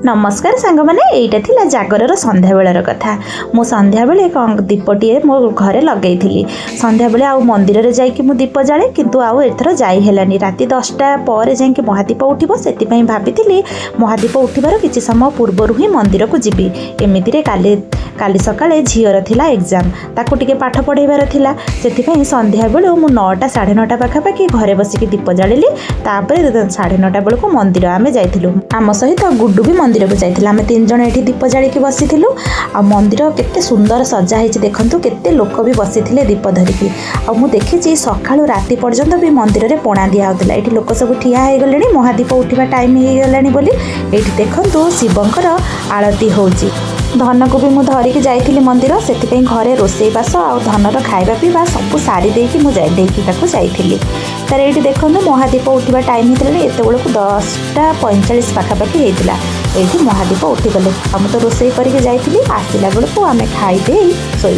ନମସ୍କାର ସାଙ୍ଗମାନେ, ଏଇଟା ଥିଲା ଜାଗରର ସନ୍ଧ୍ୟାବେଳର କଥା। ମୁଁ ସନ୍ଧ୍ୟାବେଳେ କ'ଣ ଦୀପଟିଏ ମୋ ଘରେ ଲଗେଇଥିଲି ସନ୍ଧ୍ୟାବେଳେ। ଆଉ ମନ୍ଦିରରେ ଯାଇକି ମୁଁ ଦୀପ ଜାଳେ, କିନ୍ତୁ ଆଉ ଏଥର ଯାଇ ହେଲାନି। ରାତି 10ଟା ପରେ ଯାଇକି ମହାଦୀପ ଉଠିବ। ସେଥିପାଇଁ ଭାବିଥିଲି ମହାଦୀପ ଉଠିବାର କିଛି ସମୟ ପୂର୍ବରୁ ହିଁ ମନ୍ଦିରକୁ ଯିବି। ଏମିତିରେ କାଲି କାଲି ସକାଳେ ଝିଅର ଥିଲା ଏକ୍ଜାମ୍, ତାକୁ ଟିକେ ପାଠ ପଢ଼େଇବାର ଥିଲା। ସେଥିପାଇଁ ସନ୍ଧ୍ୟାବେଳୁ ମୁଁ 9ଟା 9:30 ପାଖାପାଖି ଘରେ ବସିକି ଦୀପ ଜାଳିଲି। ତାପରେ 9:30 ବେଳକୁ ମନ୍ଦିର ଆମେ ଯାଇଥିଲୁ। ଆମ ସହିତ ଗୁଡୁ ବି ମନ୍ଦିରକୁ ଯାଇଥିଲା। ଆମେ ତିନି ଜଣ ଏଠି ଦୀପ ଜାଳିକି ବସିଥିଲୁ। ଆଉ ମନ୍ଦିର କେତେ ସୁନ୍ଦର ସଜା ହେଇଛି ଦେଖନ୍ତୁ। କେତେ ଲୋକ ବି ବସିଥିଲେ ଦୀପ ଧରିକି। ଆଉ ମୁଁ ଦେଖିଛି, ସକାଳୁ ରାତି ପର୍ଯ୍ୟନ୍ତ ବି ମନ୍ଦିରରେ ପଣା ଦିଆ ହେଉଥିଲା। ଏଇଠି ଲୋକ ସବୁ ଠିଆ ହେଇଗଲେଣି, ମହାଦୀପ ଉଠିବା ଟାଇମ୍ ହେଇଗଲାଣି ବୋଲି। ଏଇଠି ଦେଖନ୍ତୁ, ଶିବଙ୍କର ଆଳତି ହେଉଛି। ଧନକୁ ବି ମୁଁ ଧରିକି ଯାଇଥିଲି ମନ୍ଦିର। ସେଥିପାଇଁ ଘରେ ରୋଷେଇବାସ ଆଉ ଧନର ଖାଇବା ପିଇବା ସବୁ ସାରି ଦେଇକି ମୁଁ ଯାଇ ଦେଇକି ତାକୁ ଯାଇଥିଲି। ତାର ଏଇଠି ଦେଖନ୍ତୁ, ମହାଦୀପ ଉଠିବା ଟାଇମ୍ ହେଇଥିଲାଣି। ଏତେବେଳକୁ 10ଟା 45 ପାଖାପାଖି ହେଇଥିଲା। ଏଇଠି ମହାଦୀପ ଉଠିଗଲେ। ଆଉ ମୁଁ ତ ରୋଷେଇ କରିକି ଯାଇଥିଲି। ଆସିଲା ବେଳକୁ ଆମେ ଖାଇ ଦେଇ ଶୋଇଗଲୁ।